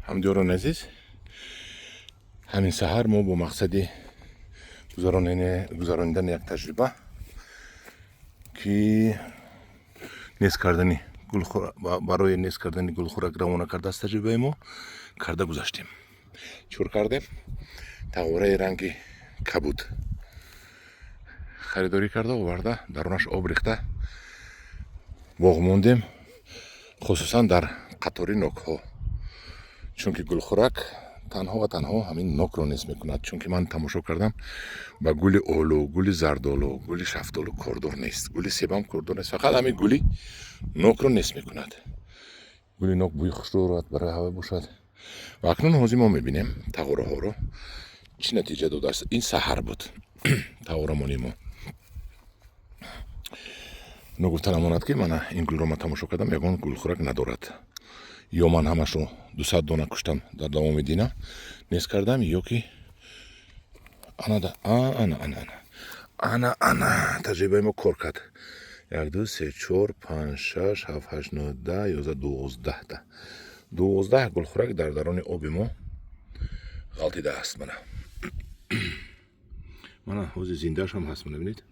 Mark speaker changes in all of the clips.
Speaker 1: Ҳамдиёрони азиз, ҳамин саҳар мо бо мақсади гузаронидани як таҷриба, ки нест кардани барои нест кардани гулхӯрак равона кардааст, таҷрибаи мо карда гузаштем. Чур кардем? Тағораи ранги кабуд харидорӣ карда оварда, дарунаш об рехта, боғ мондем, хусусан дар қатори нокҳо, чунки гулхӯрак танҳо ва танҳо ҳамин нокро нест мекунад. Чунки ман тамошо кардам, ба гули олу, гули зардолу, гули шафтолу кордор нест, гули себам кордор нест, фақат ҳамин гули нокро нест мекунад. Гули нок бӯи хуш дорад, барои ҳаво бошад. Ва акнун ҳозир мо мебинем тағораҳоро, чӣ натиҷа додааст. Ин саҳар буд тағорамонии мо. Ногуфта намонад, ки мана ин гулро ман тамошо кардам, ягон гулхӯрак надорад. Ё ман ҳамашро 200 дона куштам, дар давоми дина нест кардам, ё ки анада ана ана ана ана ана таҷрибаи мо кор кард. Як, ду, се, чор, панҷ, шаш, ҳафт, ҳашт, нӯ, 10, 11, 12-та, 12 гулхӯрак дар дарони оби мо ғалтидааст. Мана, мана, ҳозир зиндаашам ҳаст. Мана, бинед,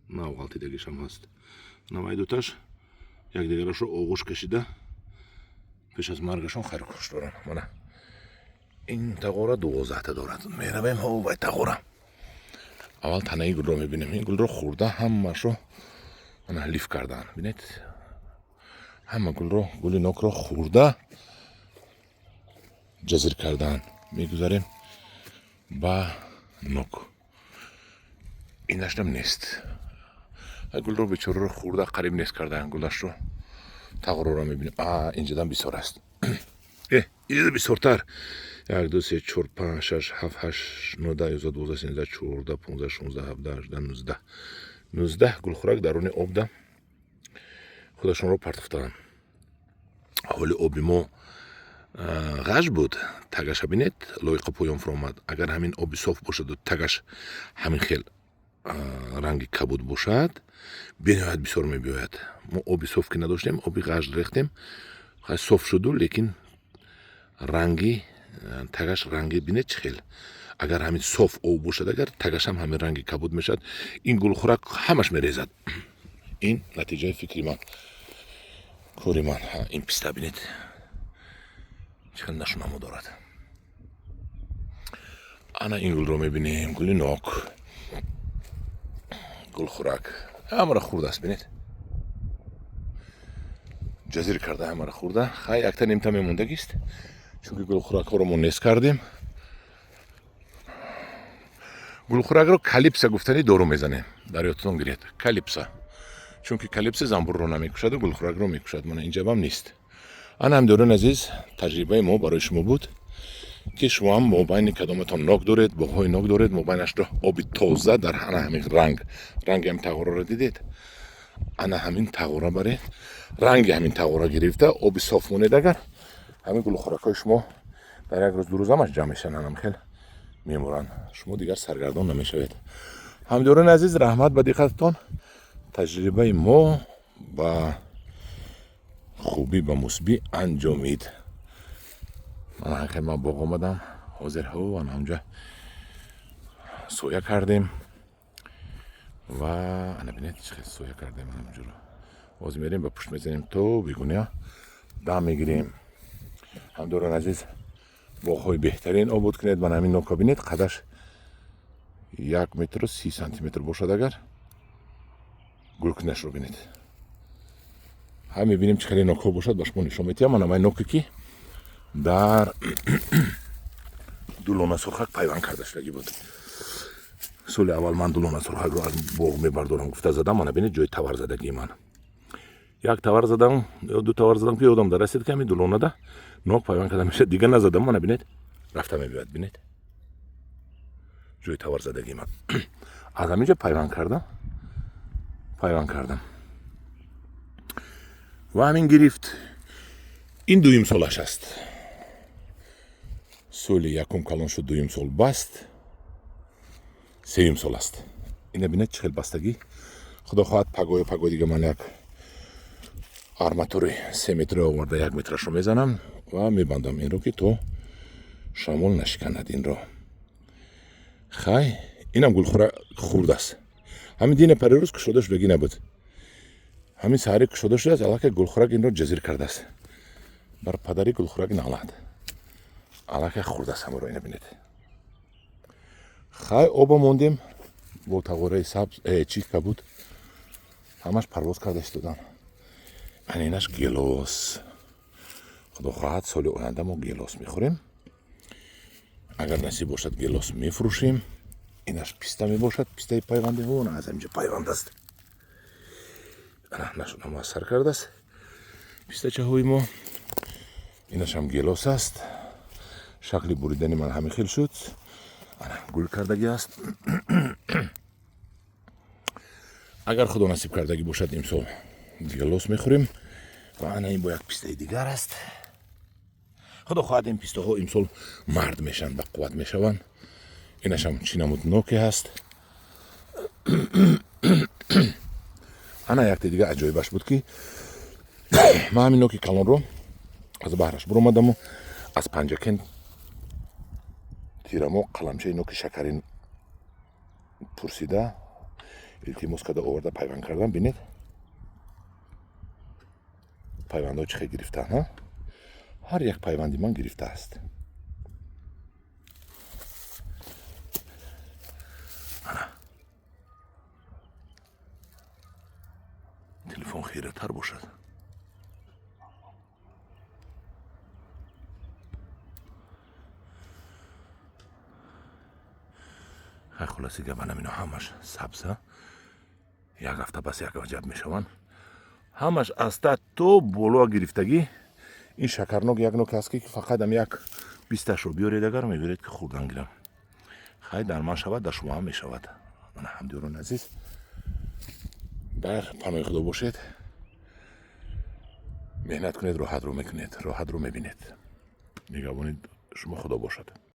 Speaker 1: нав ғалтидагишам ҳаст. Навай дуташ якдигарашро оғӯш кашида, пеш аз маргашон хайрхуш доранд. Мана, ин тағора 12-та дорад. Меравем ҳо вай тағора. Аввал танаи гулро мебинем. Ин гулро хӯрда, ҳамаашро мана лиф кардаанд. Бинед, ҳама гулро, гули нокро хӯрда, ҷазир кардаанд. Мегузарем ба нок. Инашам нест. Гулро бечораро хӯрда, қариб нест кардаанд гулашро. Тағороро мебинем. А, инҷадан бисёр аст. Инҷа бисёртар: як, ду, се, чор, панҷ, шаш, ҳафт, ҳашт, нӯ, 10, 11, 12, 13, 14, 15, 16, 17, 18, 19. 19 гулхӯрак даруни обда худашонро партофтаанд. Ҳоли оби мо ғаж буд. Тагаша бинед, лоиқа поён фуромад. Агар ҳамин оби соф бошаду тагаш ҳамин хел ранги кабуд бошад, бениҳоят бисёр мебиёяд. Мо оби соф ки надоштем, оби ғаж рехтем, соф шуду, лекин ранги тагаш, ранги бинед чӣ хел. Агар ҳамин соф об бошад, агар тагашам ҳамин ранги кабуд мешавад, ин гулхӯрак ҳамаш мерезад. Ин натиҷаи фикри ман, кори ман. Ин писта бинед, чӣ хел нашунамо дорад. Ана ин гулро мебинем, гули нок. Гулхӯрак ҳамаро хӯрдааст, бинед, ҷазир карда, ҳамаро хӯрда. Хай, якта нимта мемондагист, чунки гулхӯракҳоро мо нест кардем. Гулхӯракро калипса гуфтани дору мезанем, дар ёдтон гиред, калипса, чунки калипса замбурро намекушаду гулхӯракро мекушад. Мана, инҷабам нест. Ана, ҳамдиёрони азиз, таҷрибаи мо барои шумо буд, ки шумоам мобайни кадоматон нок доред, боғҳои нок доред, мобайнашро оби тоза дар ана ҳамин ранг, ранги ҳамин тағораро дидед, ана ҳамин тағора баред, ранги ҳамин тағора гирифта, оби соф монед. Агар ҳамин гулхӯракҳои шумо дар як рӯз, 2 рӯз ҳамаш ҷамъ мешаванд, анам хел мемуранд, шумо дигар саргардон намешавед. Ҳамдиёрони азиз, раҳмат ба диққататон. Таҷрибаи мо ба хубӣ, ба мусбӣ анҷомид. Ман ҳақиқат ман боғ омадам ҳозир, ҳо, ана ҳамҷа соя кардем ва ана бинед, чӣ хел соя кардем ҳамҷоро. Ҳозир мерем, ба пушт мезанем, то бегуня дам мегирем. Ҳамдиёрони азиз, боғҳои беҳтарин обод кунед. Ман ҳамин нока бинед, қадаш 1 метру 30 сантиметр бошад агар, гулкунашро бинед. Ҳа, мебинем, чӣ хеле нокҳо бошад, ба шумо нишон метиҳам. Ман ҳамаи ноке, ки дар дулона сурхак пайванд карда шудагӣ буд. Соли аввал ман дулона сурхакро аз боғ мебардорам гуфта задам. Мана, бинед, ҷои тавар задагии ман. Як тавар задам ё ду тавар задам, ки ёдам дарасид, ки ҳамин дулонада нок пайванд карда мешавад. Дигар назадам. Мана, бинед, рафта мебиёяд. Бинед, ҷои тавар задагии ман, аз ҳамин ҷо пайванд кардам, пайванд кардам ва ҳамин гирифт. Ин дуюм солаш аст. Соли якум калон шуд, дуюм сол баст, сеюм сол аст. Ина бинед, чӣ хел бастагӣ. Худо хоҳад, пагоҳи пагоҳи дига ман як арматури 3 метра оварда, 1 метрашро мезанам. Ва мебандам инро, ки то шамол нашиканад инро. Хай, инам гулхӯра хурд аст. Ҳамин дина парирӯз кушода шудагӣ набуд, ҳамин саҳари кушода шудааст, аллакай гулхӯрак инро ҷазир кардааст. Бар падари гулхӯрак налад, аллакай хурдааст ҳамаро. Ина бинед. Хай, оба мондем бо тағораи сабз, чи кабуд, ҳамаш парвоз карда истодан. Ана инаш гелос. Худо хоҳад, соли оянда мо гелос мехӯрем. Агар насиб бошад, гелос мефурӯшем. Инаш писта мебошад, пистаи пайванди. Аз ҳаминҷо пайванд аст. Нашунамо сар кардааст пистачаҳои мо. Инашам гелос аст. Шакли буридани ман ҳамин хел шуд. Ана гул кардагӣ аст. Агар Худо насиб кардагӣ бошад, имсол гелос мехӯрем. Ва ана ин бо як пистаи дигар аст. Худо хоҳад, ин пистаҳо имсол мард мешаванд, ба қувват мешаванд. Инашам чӣ намуд ноке ҳаст. Ана якте дига аҷоибаш буд, ки ман ҳамин ноки калонро аз баҳраш буромадаму аз Панҷакент тирамо қаламчаи ноки шакарин пурсида, илтимос карда, оварда, пайванд кардам. Бинед, пайвандҳо чӣ хел гирифтаанд. Ҳар як пайванди ман гирифтааст. Ана телефон хиратар бошад. Хай, хулоси гап, ана мино ҳамаш сабза. Як ҳафта пас як ваҷаб мешаванд. Ҳамаш аста то боло гирифтагӣ. Ин шакарнок як нок аст, ки фақат ам як бисташро биёред, агар мебиред, ки хурдан гирам. Хай, дар ман шавад, дар шумо ҳам мешавад. Мана, ҳамдиёрони азиз, дар паноҳи Худо бошед. Меҳнат кунед, роҳатро мекунед, роҳатро мебинед. Нигаҳбонид шумо Худо бошад.